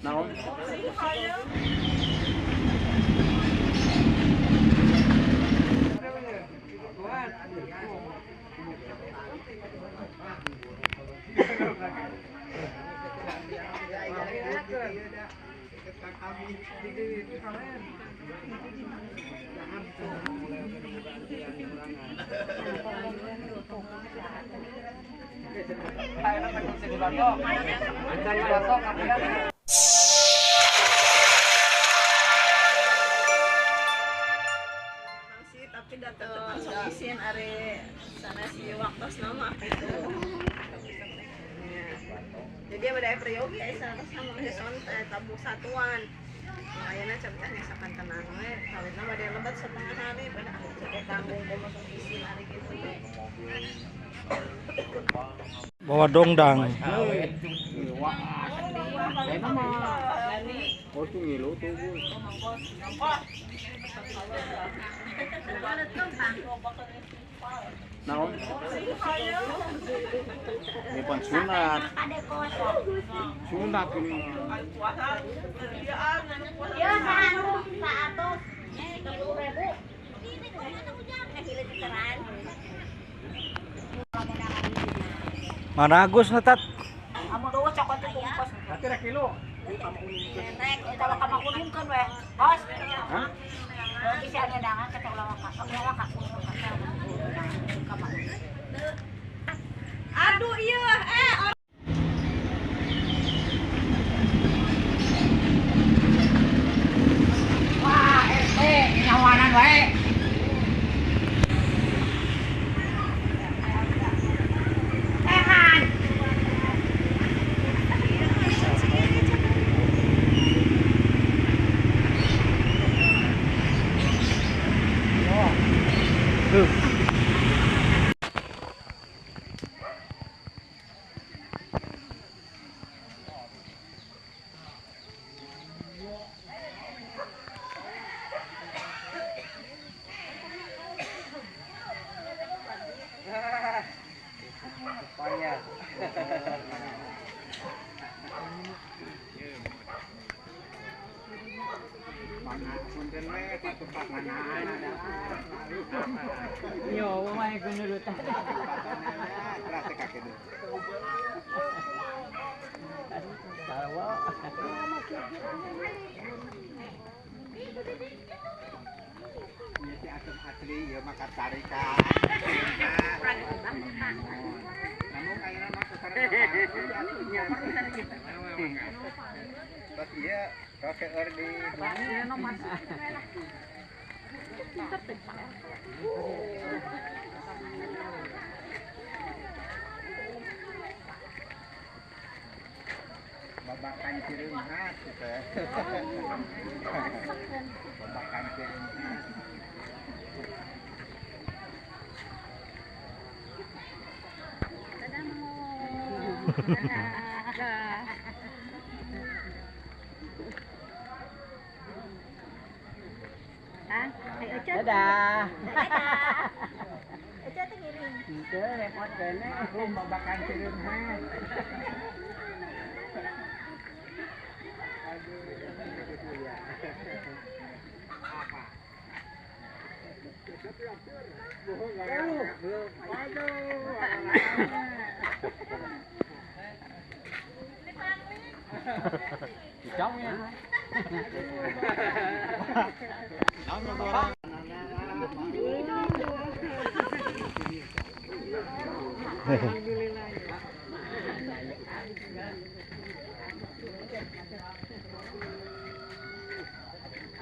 Naon? Tapi datang isin ari sana si waktu nama gitu. Jadi ada priyogi aya sama sonte tabung satuan. Ayeuna cabtah sakantenan we, kawitna bade lebat setengah hari pada aku tanggung kumaha isin ari kitu teh. Bawa dongdang. Naon? Ini pan sunat. Sunat ini. Ya, 130.000. Mana Agus netat? Amo doa cokot itu bungkus. Berarti kilo. Rek, kalau kamu kuning kan weh. Bos. Hah? Bisa nyedangan kata ulama kak. Aduh iya, Wah, RT nyawanan wae. Ehan. Yo, mah kunurutan. Asli ya maka tarikan. Namun ayeuna mah pas iya seueur di babakan cireunghas gitu. Babakan cireunghas. Dadah. Dadah. Itu repot kene aku babakan cireunghas. Aduh, ya. Apa? Belum. Aduh. Trong nha.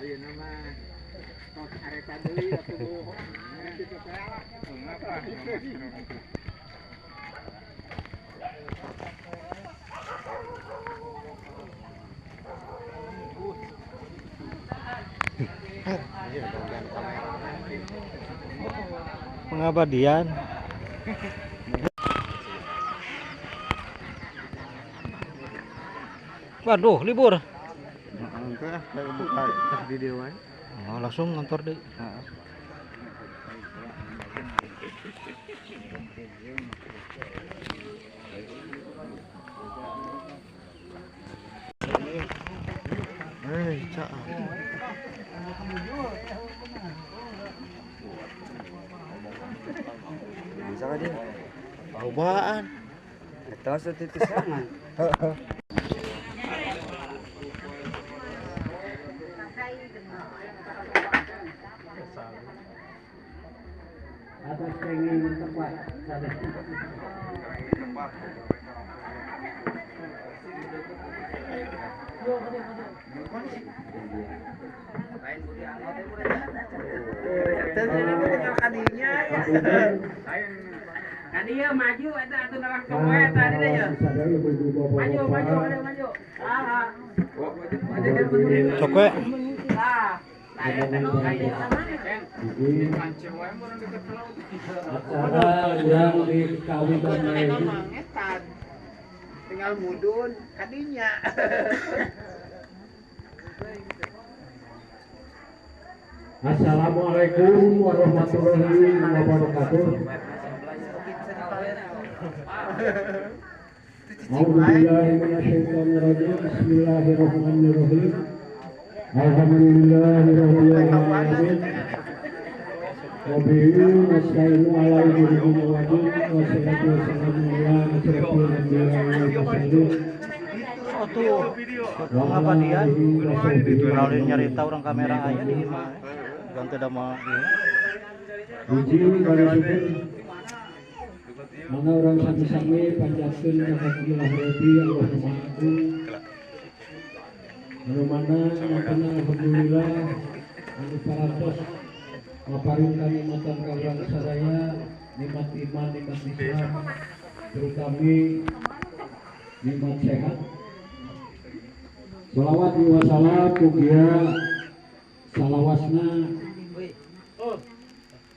Ayeuna mah tos areta deui atuh Bu. Kitu teh lah. Mengapa? Pengabadian. Waduh, libur. Buka video. Oh, langsung ngantor deh. Caah. Bisa ka dia? Lobaan. Eta satitisangan. Atas pengen tepat. Kadieu maju eta atuh nerangkeun wae tadi teh ya. Maju maju maju. Ah. Sok we. Tah. Acara yang dikawitan tinggal mudun kadinya. Assalamualaikum warahmatullahi wabarakatuh. A'udzubillahi minasyaitonirrajim. Bismillahirrahmanirrahim. Alhamdulillahirabbil alamin. Wa bihi nasta'inu ala umuri dunya waddin. Wassalatu wassalamu ala asyrafil anbiya'i wal mursalin. Oh tuh, apa dia? Kenalin nyarita orang kamera aya di imah. Ganti da mah. Hiji bari syukur. Mangga urang sami-sami panjatkeun ka Alhamdulillah Rabbi Allahumma agung. Anu mana nyatana alhamdulillah anu parantos ngaparin kanikmatan ka urang sadaya, nikmat iman, nikmat Islam, terutami nikmat sehat. Salawat wa salam mugia salawasna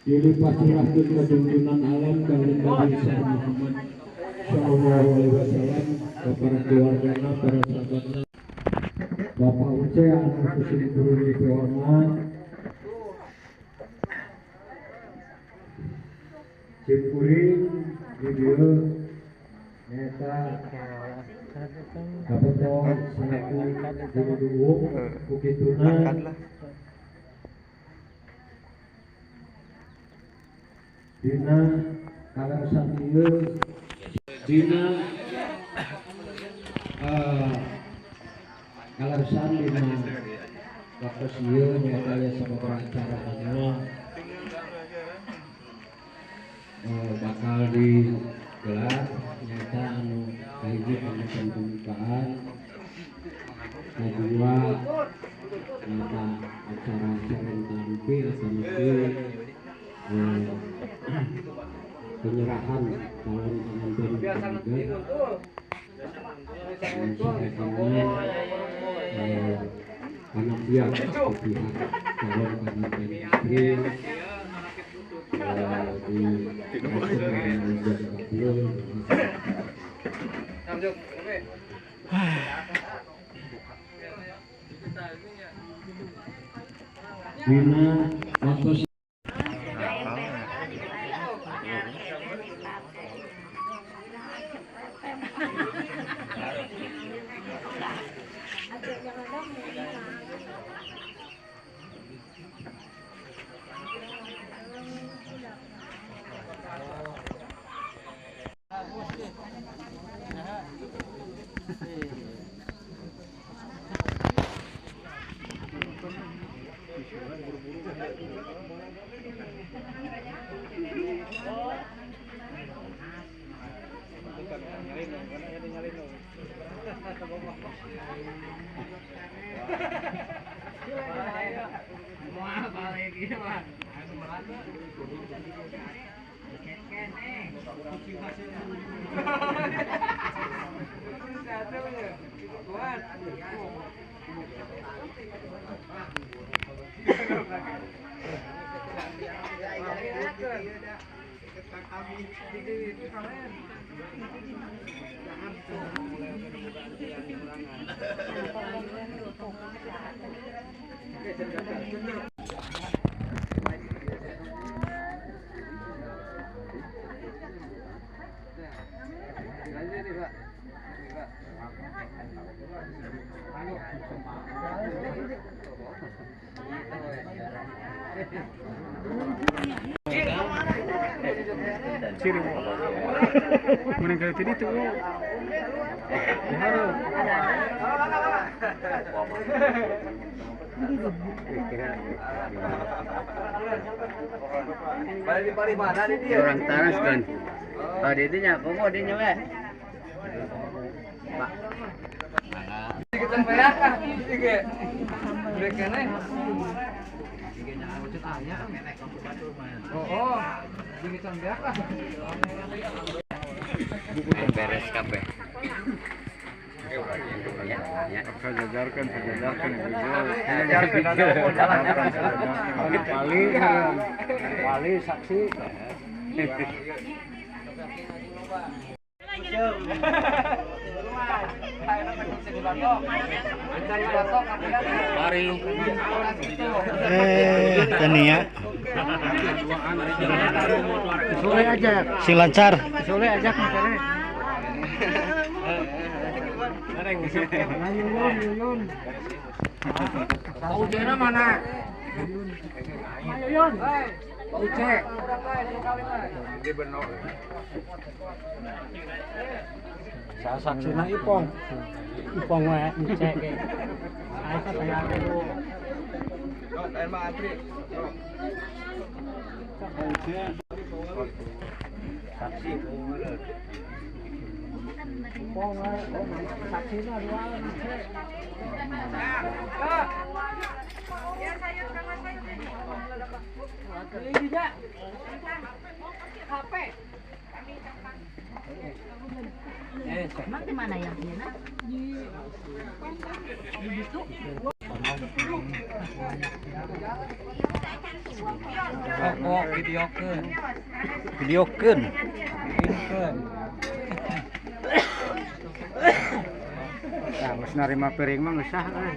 dilimpah curahkeun ka junjungan alam kanjeng Nabi Muhammad sallallahu alaihi wasallam ka para keluargana, para sahabatna, Bapak Uce anu kusim guru dihormat, sim kuring di dieu nyaeta kabeto salaku guru duung kukituna dina kaleresan ieu dina kaleresan dina waktos ieu nyaeta aya sababaraha acara anu bakal digelar nyaeta anu kahiji panggilan pembukaan, kedua nyaeta acara sarentampi atau penyerahan calon pengantin ketiga dan sebagainya, anak pihak pihak calon pengantin istri di Dina waktu Orang taras kan. Oh, dia nya komo dia nya we. Pak. Beres kabeh. Ya, ya. Sejajarkan. Wali saksi. Tania. Sore aja. Sing lancar. Sore aja kemarin. Pak Ucena mana? Pak Uce. Saya saksina Ipong. Ipong wae Uce ge. Saya saksi. Emang di mana yang ini? Di situ. Oh, videokeun. Videokeun. Nah, geus narima piring mah geus sah euy.